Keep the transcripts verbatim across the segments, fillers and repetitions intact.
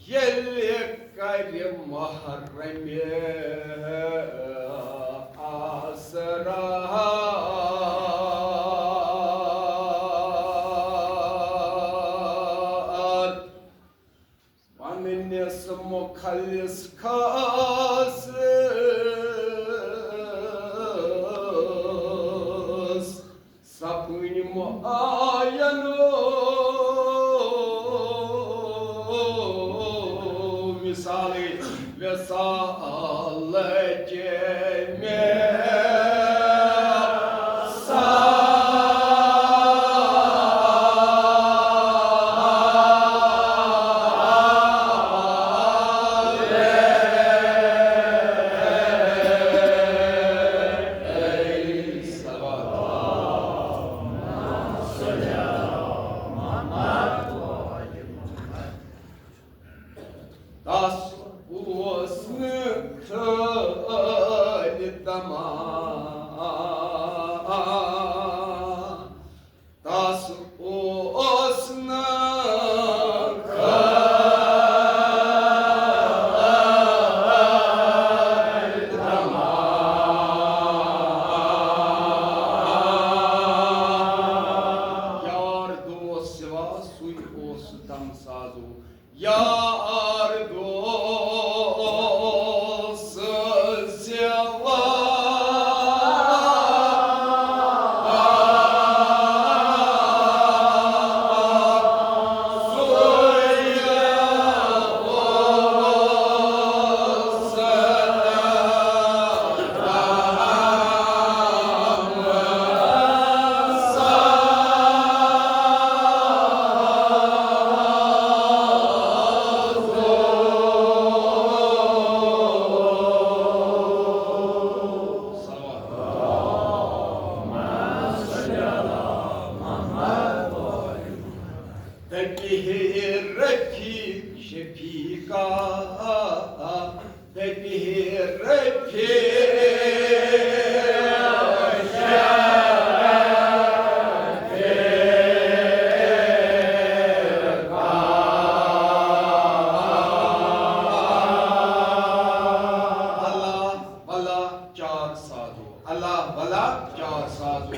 ییٚلہِ کرِ محرمہِ آسرار پننِس مخلص خاصس سپٕنۍ معاینو مثالٕے وصالٕچ مثال۔ تس اوس نہٕ خٲلہِ دمان، تس اوس نہٕ خٲلہِ دمان۔ یار دوست سوا سُے اوس دم سازو۔ یار دوست سوا سُے اوس دپہِ ہے رفیق شفیقا، دپہِ ہے رفیق شفیقا۔ اللہ بلا چار سازو، اللہ بلا چار سازو۔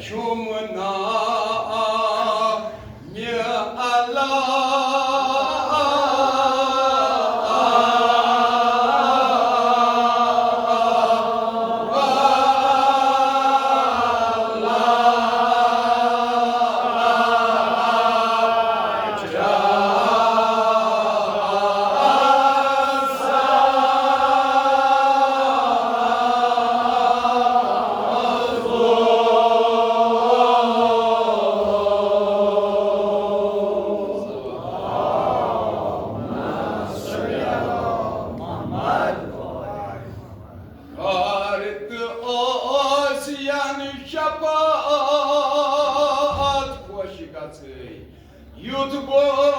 چھُم ناو مےٚ اللہ۔ غار تہٕ ٲسین شفاعت خۄش گژھے۔ یُتھ بہٕ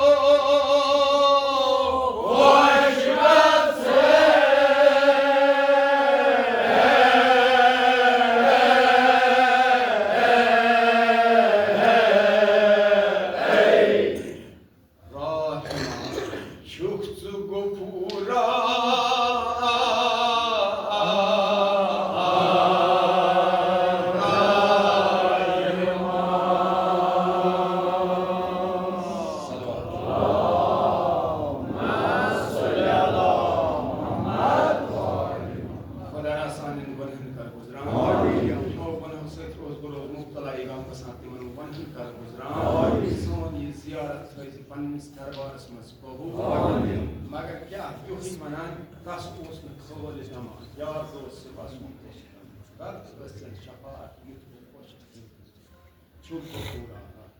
خۄش گژھٕ۔ رحمان چھُکھ ژٕ غفورا۔ خۄدایا، سانٮ۪ن گۄنہن کر گُزران۔ یِمو گۄنہو سۭتۍ اوس بہٕ مُبتلا، یہِ غم گژھان، تِمن گۄنہن کر گُزران۔ سون یہِ زیارت تھٲوزِ پننِس دربارس منٛز قبول۔ مگر کیٛاہ یُہُے ونان، تس اوس نہٕ خٲلہِ دمان، یار دوست سُہ بس اوس۔ رب ٲسِن شفاعت یُتھ بہٕ خۄش چھُس۔ چھُم قبول آمُت۔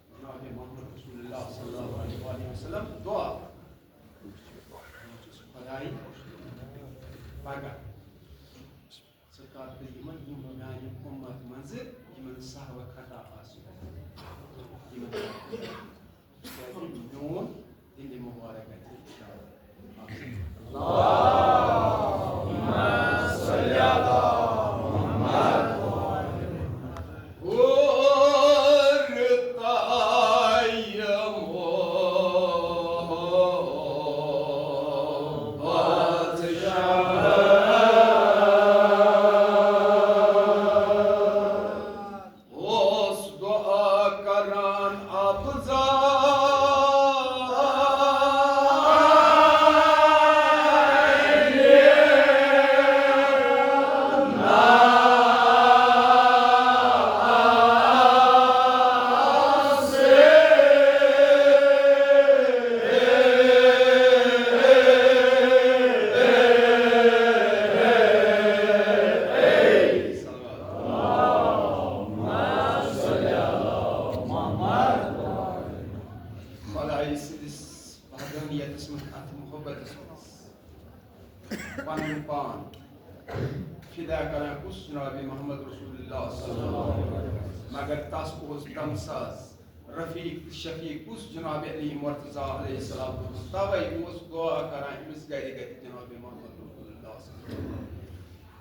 جناب محمد رسول اللہ صلی اللہ علیہ وآلہ وسلم دعا۔ خدائی پگاہ ژٕ کر تہٕ یِمن، یِم میانہِ اُمت منٛزٕ یِمن سہو خطا آسہِ۔ یِمن تِکیازِ میون سٕنٛدِس وحدانیتس منٛز، اتھ محبتس منٛز پنُن پان فدا کران کُس؟ جناب محمد رسول اللہ صلی اللہ علیہ وسلم۔ مگر تس اوس دمساز، رفیق تہٕ شفیق کُس؟ جناب علی مرتضیٰ علیہ السلام۔ توے اوس دعا کران أمِس گرِ گرِ جناب محمد رسول اللہ صلی اللہ علیہ وسلم۔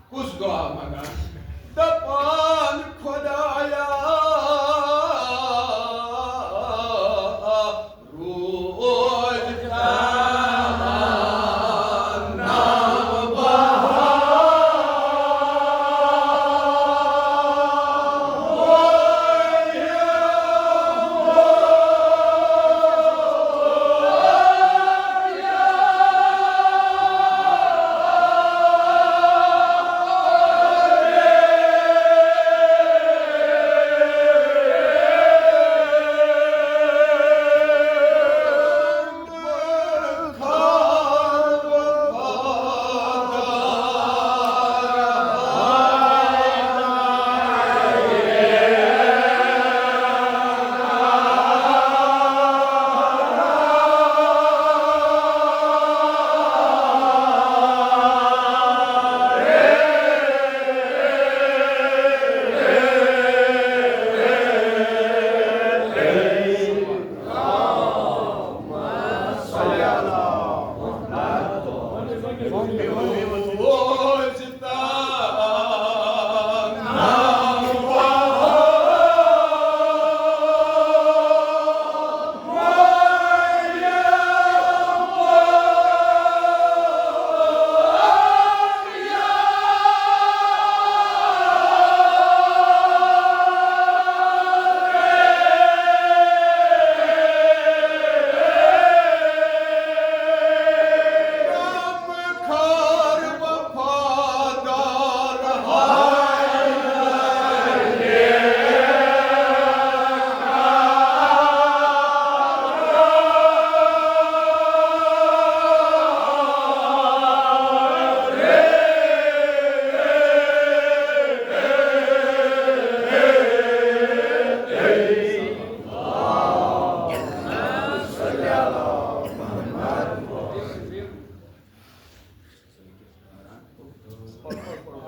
کُس دعا منگان؟ دپان خدایا، روز تام نام بہار۔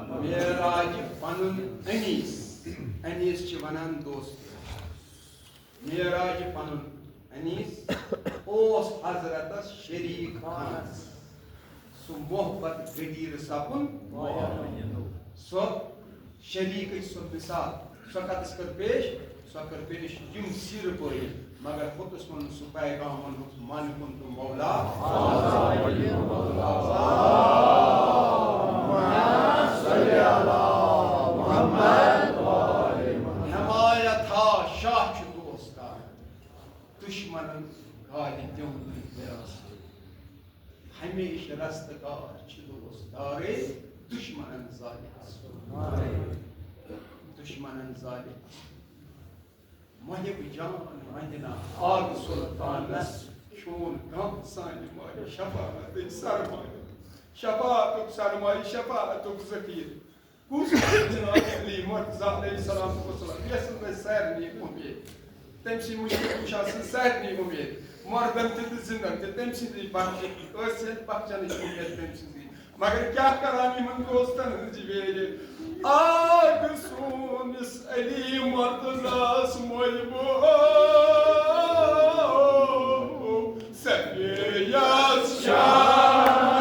معراج پنُن انیس، انیس چھِ ونان دوست۔ معراج پنُن انیس اوس حضرتس شریک خانس۔ سُہ محبت غدیر سپُن، سُہ شریکٕچ سۄ مثال، سۄ کتس کٔر پیش؟ سۄ کٔر پیش یِم سیٖرٕ پٲیِتھ، مگر ہوٚتُس ووٚن سُہ پیغام، ووٚنُکھ، "من کنت مولا فہذا ولی مولا۔ حمایت ہا شاہ چھُ دوستار، دشمنن گالہِ دیُن وراثت۔ ہمیشہِ رستگار چھِ دوستارے، دشمنن زالہِ اصل۔ دشمنن زالہِ اصل۔" محب جان مدینہ آل سلطانس کھیوٚن غم سانہِ مایہِ شفاعتٕچ سرمایہِ۔ شفاعتُک سرمایہِ، شفاعتُک ذخیرٕ۔ کُس جناب علی مرتضیٰ علیہ السلام وسلم، یس منٛز سارنٕے امید۔ تٔمۍ سٕنٛدۍ مُشکِل کُشا سٕنٛز سارنٕے امید۔ مردن تہِ تہٕ زندن تہِ تٔمۍ سٕنٛزٕے بخشش، ٲسۍ ییٚتہِ بخشنٕچ امید تٔمۍ سٕنٛزٕے۔ مگر کیٛاہ کران یِمن دوستن ہٕنٛز یہِ ویرِ؟ آگ سوٗنِس علی مرتضیٰ ہس مۄیہِ بہٕ سفیرس شان۔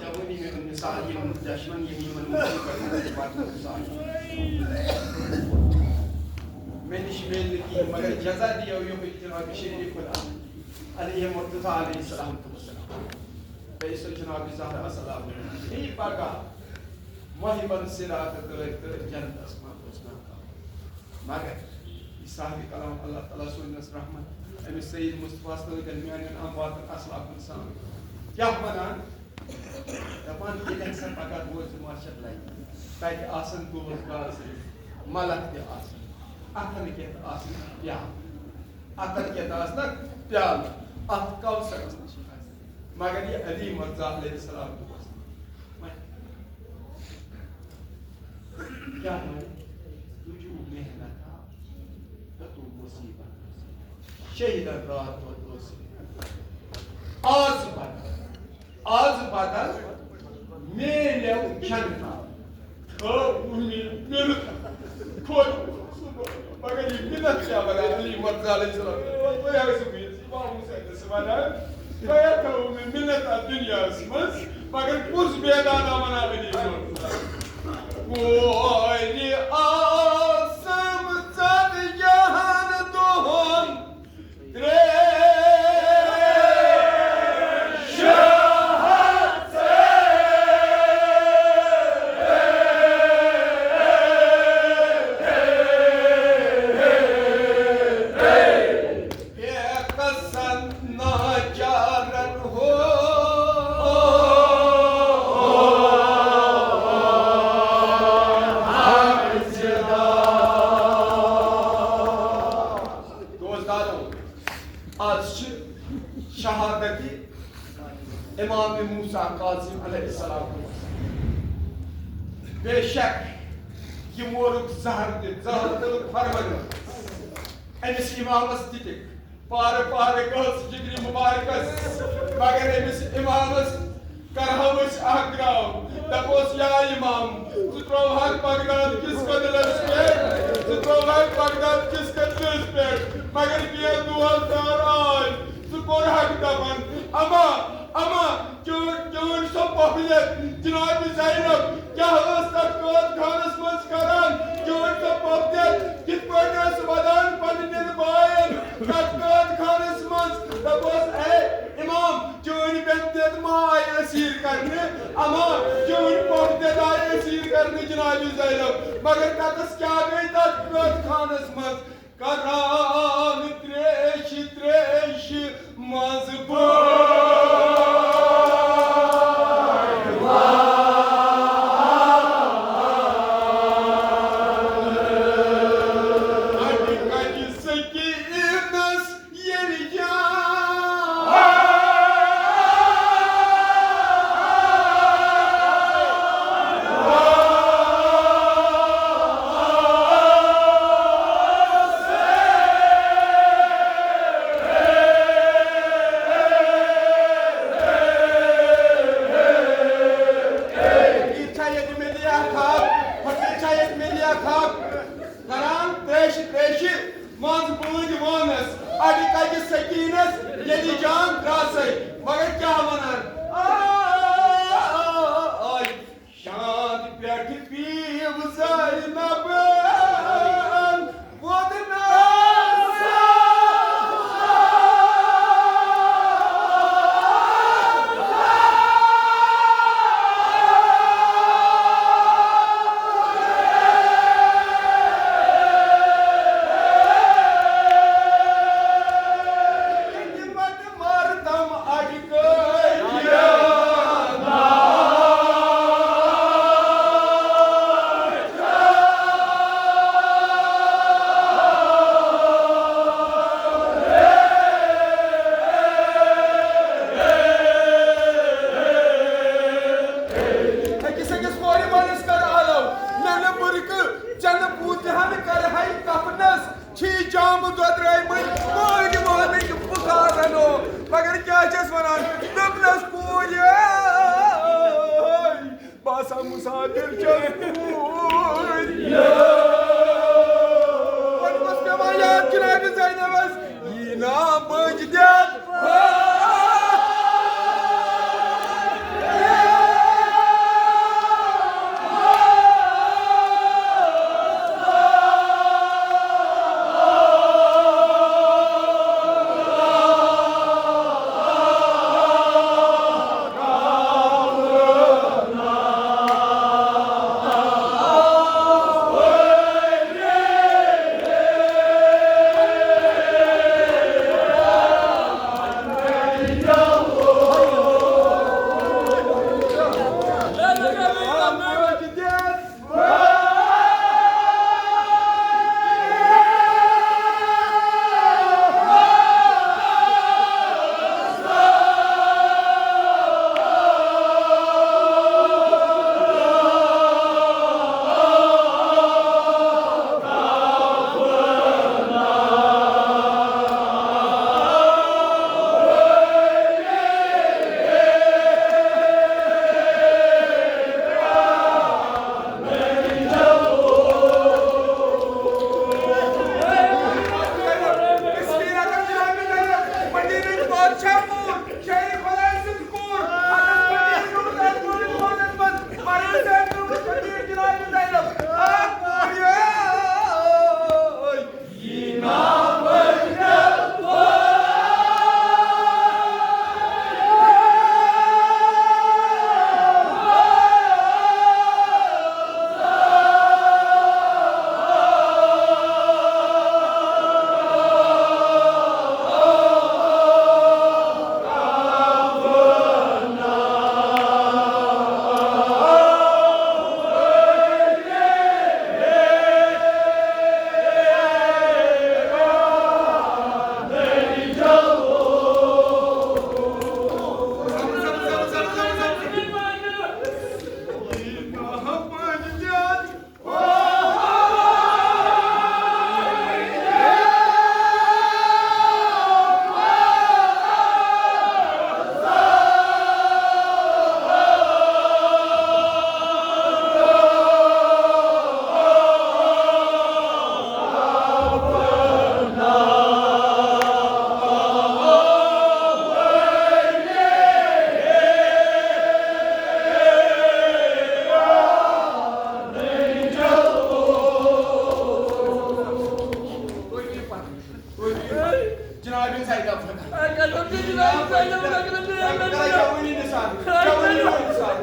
جوانی میں ان مثال یہ مجشمن یہ نیمن مصیبت۔ مےٚ نِش میلہِ نہٕ کِہیٖنۍ مگر جزا دِیو یِہوٚے جناب شیرِ خدا علیہ مرتضیٰ علیہ السلام۔ تہٕ جناب زہرا سلام علیہا۔ یی پگاہ محبن صراط تہٕ تٲرۍ تہٕ جنتس منٛز اوس ناو۔ مگر یہِ صاحب کلام اللہ تعالیٰ سوٗزنَس رحمت، أمِس سید مصطفیٰ سۭتۍ میٛانٮ۪ن امواتن اسلافن سان۔ کیٛاہ وَنان؟ دَپان، ییٚلہِ ہسا پگاہ روزِ محشر لگہِ، تَتہِ آسن دوست دار سۭتۍ، ملک تہِ آسن، اَتھن کٮ۪تھ آسن پیالہٕ، اَتھن کٮ۪تھ آسن پیالہٕ، اَتھ کوثرس نِش آسہِ۔ مگر یہِ علی مرتضیٰ علیہ السلام دوست۔ وۄنۍ کیٛاہ وَنہِ؟ تُجو محنت آ، تہٕ تُل مُصیٖبت۔ شہیٖدن راتھ دۄہ ٲسۍ۔ آز بدل، آز بدل میلیو کھٮ۪نہٕ تام۔ تھٲو اُمید مےٚ نہٕ کھوت۔ مگر یہِ مِنت کیٛاہ وَنان علی مرتضیٰ علیہ السلام؟ وۄنۍ ٲسۍ اُمید۔ امام حسینس ونان، تۄہہِ تھٲوو مےٚ مِنت اتھ دُنیاہس منٛز، مگر کُس بے دادا ونان علی چھُ؟ کورِ آسم ژتجی ہن دۄہن تریش۔ بے قصد ناچارن ہو۔ دوستانو، آز چھِ شہادت امام موسیٰ کاظم علیہ السلام۔ بے شک، یہِ مورُکھ زہر تہِ، زہر تُلُکھ فرمٲوِتھ۔ أمِس امامس دِتِکھ پارٕ پارٕ گٔژھ جگرِ مبارکس، مگر أمِس امامس کرہو أسۍ اکھ گرٛام۔ دپوس، یا امام، ژٕ ترٛووہکھ بغداد کِس کٔدلس پٮ۪ٹھ، ژٕ ترٛووہکھ بغداد کِس کٔدلس پٮ۪ٹھ، مگر کینٛہہ دوستدار آے، ژٕ کوٚرہکھ دفن۔ اما، اما، چٲنۍ، چٲنۍ سۄ پۄپھلیت جناب زینب کیٛاہ ٲس تتھ قٲد خانس منٛز کران؟ چٲنۍ سۄ پۄپھلیت کِتھ پٲٹھۍ ٲس ودان پننٮ۪ن باین تتھ قٲد خانس منٛز؟ دپوس، اے امام، چٲنۍ پۄپھلیت ما آیہِ اسیٖر کرنہٕ؟ اما، چٲنۍ پۄپھلیت آیہِ اسیٖر کرنہٕ جناب زینب، مگر تتس کیٛاہ گٔے تتھ قٲد خانس منٛز؟ کران تریش، تریش۔ ییٚلہِ جان درٛاسے، مگر کیٛاہ وَنان؟ آے، شانٛد پٮ۪ٹھ پیٖو زینبن وودناو۔ مردم اٹکے۔ أکِس أکِس کورِ مٲلِس کر آلو، مےٚ نہٕ بُرکہٕ، ژےٚ نہٕ بوٗزِہا نہٕ کرہے کفنس۔ چھی جامہٕ دۄدرٲومٕتۍ مٲلۍ مالٕکۍ پُکارن ہو۔ مگر کیٛاہ چھَس وَنان؟ دوٚپنَس کوٗرِ، بہٕ ہسا مُسافِر چھَس کوٗر۔ وۄنۍ گوٚژھ پٮ۪وان یاد جنابِ زینبس، یی نا بٔج دِتھ۔ جناب زینب۔ جناب زینب۔ جوانی نثار۔ جوانی نثار۔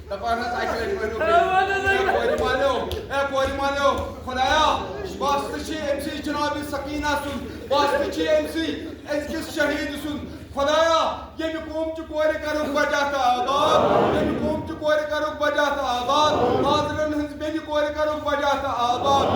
دپان حظ اکہِ لٹہِ ؤنِو بیٚیہِ۔ اے کورِ مالیو، اے کورِ مالیو، خدایا، واسطہٕ چھِ أمۍ سٕے جناب سکینہ سُنٛد، واسطہٕ چھِ أمۍ سٕے أزکِس شہیٖد سُنٛد۔ خدایا، ییٚمہِ قوم چہِ کورِ کرُکھ بجا تہٕ آباد، ییٚمہِ قوم چہِ کورِ کرُکھ بجا تہٕ آباد، حاضرن ہٕنٛز بیٚنہِ کورِ کرُکھ بجا تہٕ آباد۔